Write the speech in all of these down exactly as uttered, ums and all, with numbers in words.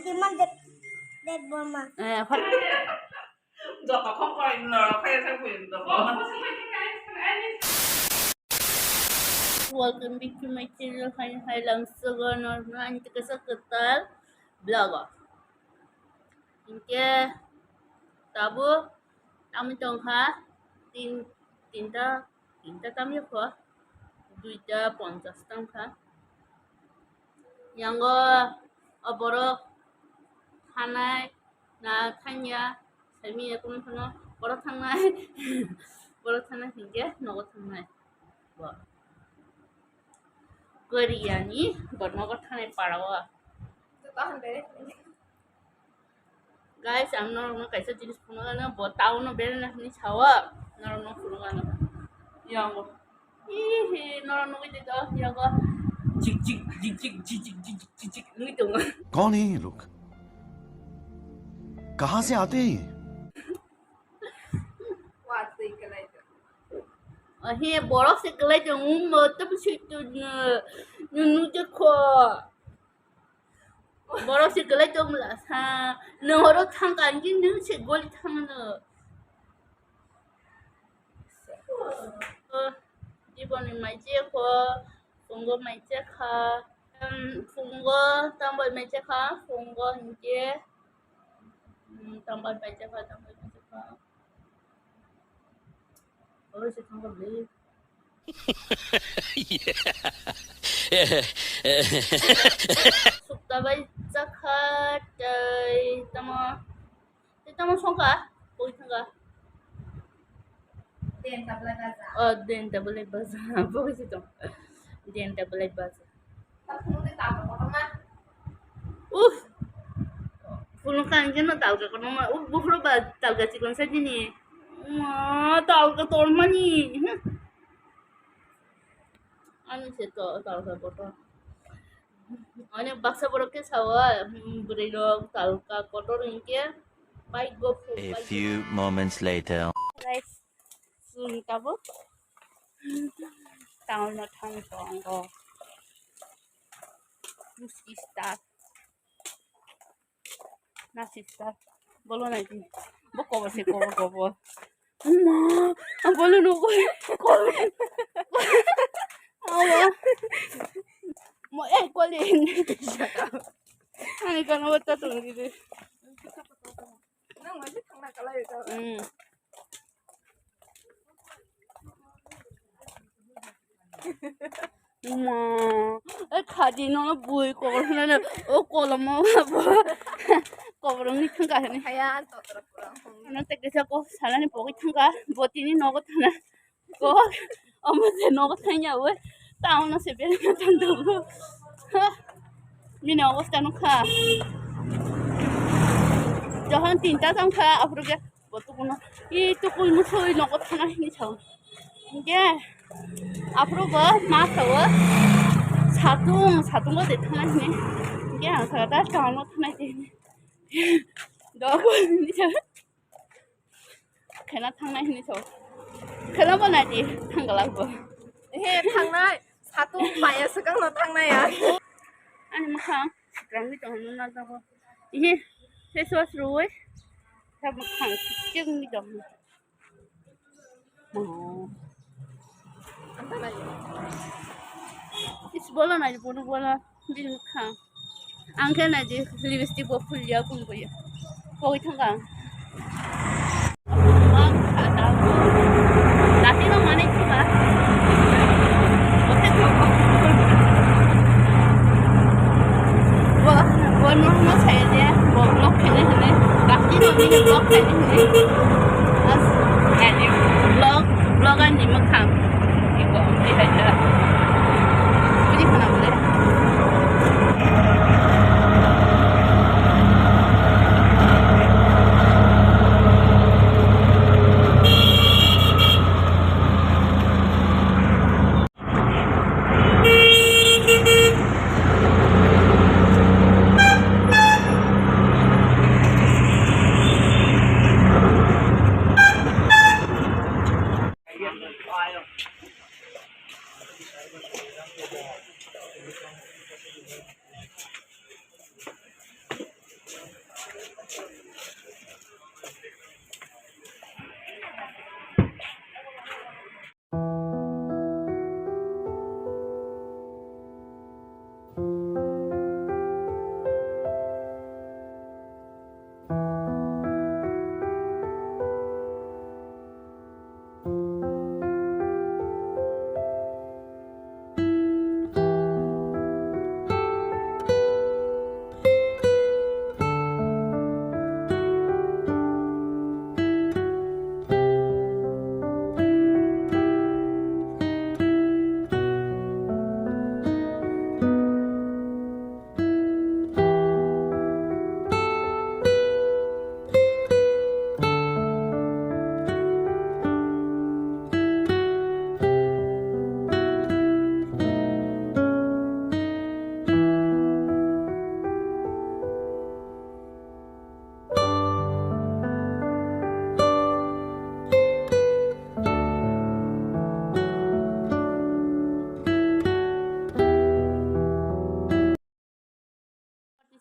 Timan Deb-, Debbarma. Eh, phar- Joto kok koi norok phai sa bui joto. Welcome back to my channel. Hai, hai, lang sugar norok ani kaisa kwtal vlog o. Hinkhe tabuk tamwi tongkha tin, tinta, tinta tamya kho, duita ponchas tongkha. Yango o borok thanai na thangya, saimanya kunu phano borok thangnai, borok thangnai hinkhe nogo thangnai. Bo Korea ni bo nogo thangnai para o. Guys, ang norokno kaisa jinis phunukgano, bo town o berana hinwi sao, norokno phunukgano. Yango. Hihi, norok nugwi tongdo, yango. Jik, jik, jik, jik, jik, jik, jik, jik, jik, jik, wngwi tongo. कौन है ये लोग? कहाँ से आते हैं ये? He, borok se kwlai tongo, mo, tamo se tu, no, no, no, je kho. Borok se kwlai tong la sa. Nwng oro thang ka, hingke nwng se goli thang no. Iboni mai che kho, phungo mai che kha. Em, phungo tambai mai che kha, phungo hingke, mm, tambai mai che kha, tambai mai che kha. Oro se thang ka bli. Sukta bai chakha tei tamo, tei tamo songkha, poi thangkha. Den tabla baja. Oh, den tabla baja. Poi si tong. Den tabla baja. Uff. Phunukha hingke no talka kotorma. Uff, buphuru ba talka chikon sa dini. Ma, talka tormani. Hmm. Ani se to talka kotor. Ani baksa borok ke sawa, hmm, bwrwi rok talka kotor hingke. Bai go phu, A bai go. Few moments later. Guys, chwng tabuk town o thang tongo. Two sister. Na sister. Bolo nai di. Bo kobor se kobor kobor. Ma, ang bolo no koi. Koi. Awa. Mo, eh, koi. Ani kana wata tong di. Nang maju thangna kalai ka. Hmm. Ma, eh, khadi no bui kobor hwnano, o kolomo abo kobor wngwi thangkha hwnwi. Haya, totra pura hwnwi. Ano tei kisa kok salani pogwi thangkha, bo tini nogo thana. Kok, omo se nogo thangya oi, town o se berma thangdo. Ha, bini obostha nukha. Jokhon tinta tongkha, aphuru khe bo tukuno, i tukui musui nogo thana hinwi sao. Hingke aphuru bo ma sao, satung, satungo de thana hinwi. Hingke ang sakha da town o thana hinwi. Dogo hinwi sao. Khena thangnai hinwi sao. Khena bo nai di, thanggalak bo. He, thangnai. Satung maya swkang no thangnai ya. Ani mwkhang swkangwi tongo, nukna tabuk. Ihe, face wash rwui, ta mwkhang swkangwi tongo. Oh. Is bolo nai di, bono bolo, bini mwkhang. Ang khe nai di, lipstick bo phul ya, kun bo ya. Pogwi thangkha ang. Ang kha ta. Dati no manai khiba. Bo, bo no no sai de, bo no khene hene. Dati no ni bo khene hene. As, ani vlog, vlog ani mwkhang. Iko, iko, iko. Bini khana bole.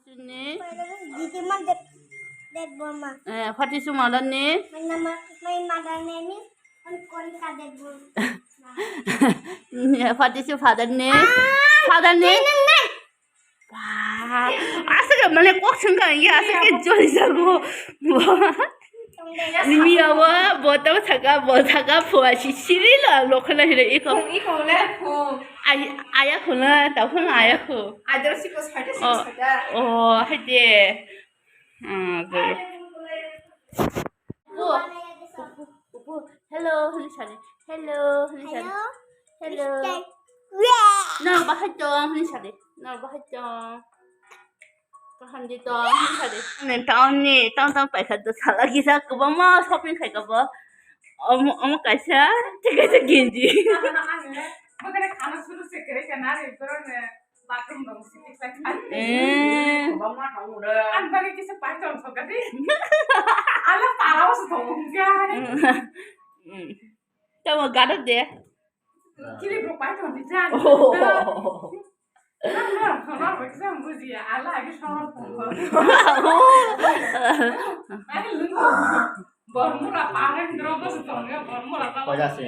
Sini. Didi man det, det boma. Eh, Fatisu mother ni. My nama, my mother name is Konika Debbarma. Fatisu father ni. Ah, father ni. Nang, nang. Ba, aswk mane kok swngkha ya, aswk ke joli jago. Nimi awa, bo tamo saka, bo saka, phua si siri la, lokhana hire iko. Iko le, phung. Ay, aya khuna, ta khuna aya khu. Adar si ko sade si Oh, sade. Oh, haide. Ah, bo. Upu, upu, upu. Hello, hini sani. Hello, hini sani. Hello. Hello. Mister Red. Nang bahai tong, hini sani. Nang bahai tong. Kaham di tong, hini sani. Nang town ni, town town paikha do sala kisa kwbangma shopping khai kabo. Omo, omo kaisa, thik kaisa genji. Bakare khana suru se kere kana re, borok ne bathroom dong, siti sai khan. Eh. Kwbangma tongo re. Ang bagwi kisa pai tong thok gadi. Ala para o se tongo hwnkhe. Mm. Tamo gadok de. Kiri bro pai tong di jan. Oh. Ang no, no, no, exam bujiya. Ala agi shor tongo. Ai, lungo. Bormura parang drogo se tongo, bormura parang. Koya se,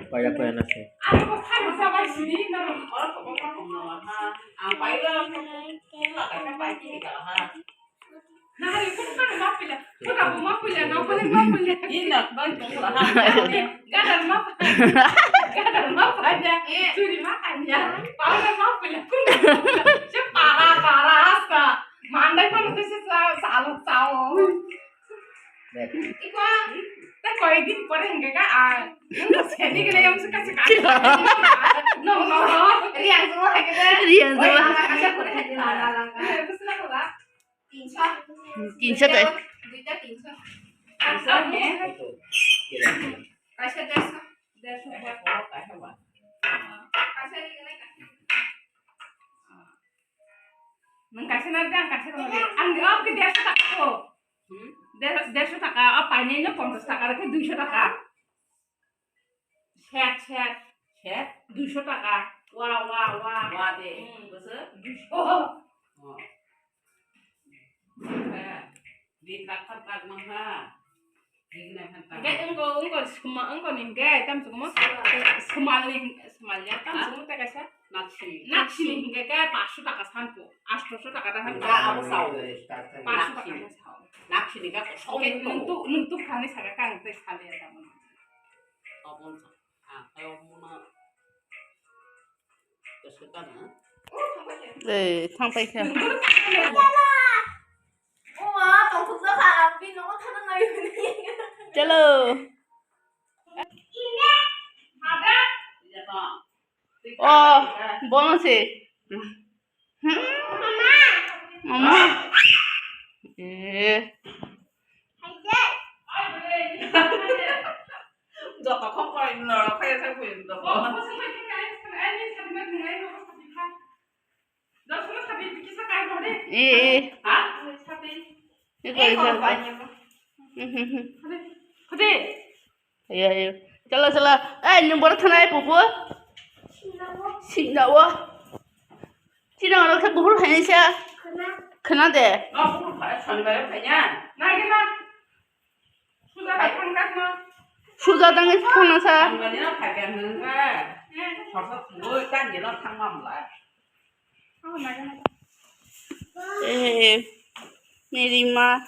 koya, koya na se. Aro ko khai sa bai sini na ro. Oro ko ko ko na ha. Ang pai ro. Kila ka pai ki ka ha. Na hari kun ka ma pila. Kun ka ma pila, na kun ma pila. Ina ban ko ha. Gadar ma. Gadar ma pa ja. Churi ma kan ja. Pala ma pila. Kun ma pila. Se para para asta. Mandai ko te se sa sa sa. Iko, ta koyekdin pore hingke ka, ah, nung to sedi gele yang suka suka. No, no, no. Riang semua lagi deh. Riang semua. Oi, lama kasar pore hingke lama lama. Terus kenapa, Kak? Tinsho. Tinsho teh. Duita tinsho. Tinsho, ya. Kasar dersho. Dersho. Kasar ini kasar. Nang kaisa na, ang kaisa na. Ang, oh, ke dersho taka ko. Hmm? Der-, dersho taka, oh, paini no ponchas taka, rakhe duisho taka. Set, set. Set? Duisho taka. Wa, wa, wa. Wa de. Hmm. Bwswk? Duisho. Oh. Eh, di tak tak tak mangha. Hingke wngko, wngko suma, wngko ni hingke, tamo se komo? Smal ni, smal ya, tamo se komo tei kaisa? Naksini. Naksini hingke ke paanch sho taka sanpo, aatho sho taka ta sanpo. Hingke abo sao. Paanch sho taka ta sao. Naksini ka kosong. Hingke nwng tu, nwng tu khani saka kang tei sale ya tamo. Abon sa. Ah, ayo muna. Ei, thang pai kha. Chalo. Oh, bono se. Mama. Eh. Joto khop korai norok phai sai phai joto. Eh, eh. Ha? Eh, koi, koi, koi. Khudi. Ayo, ayo. Chalo, chalo. Eh, nwng boro thanai, pupu. Singna o. Singna o, khe buhur khainai sa. Khna de. Suja tangwi thangna sa. Eh, meri ma.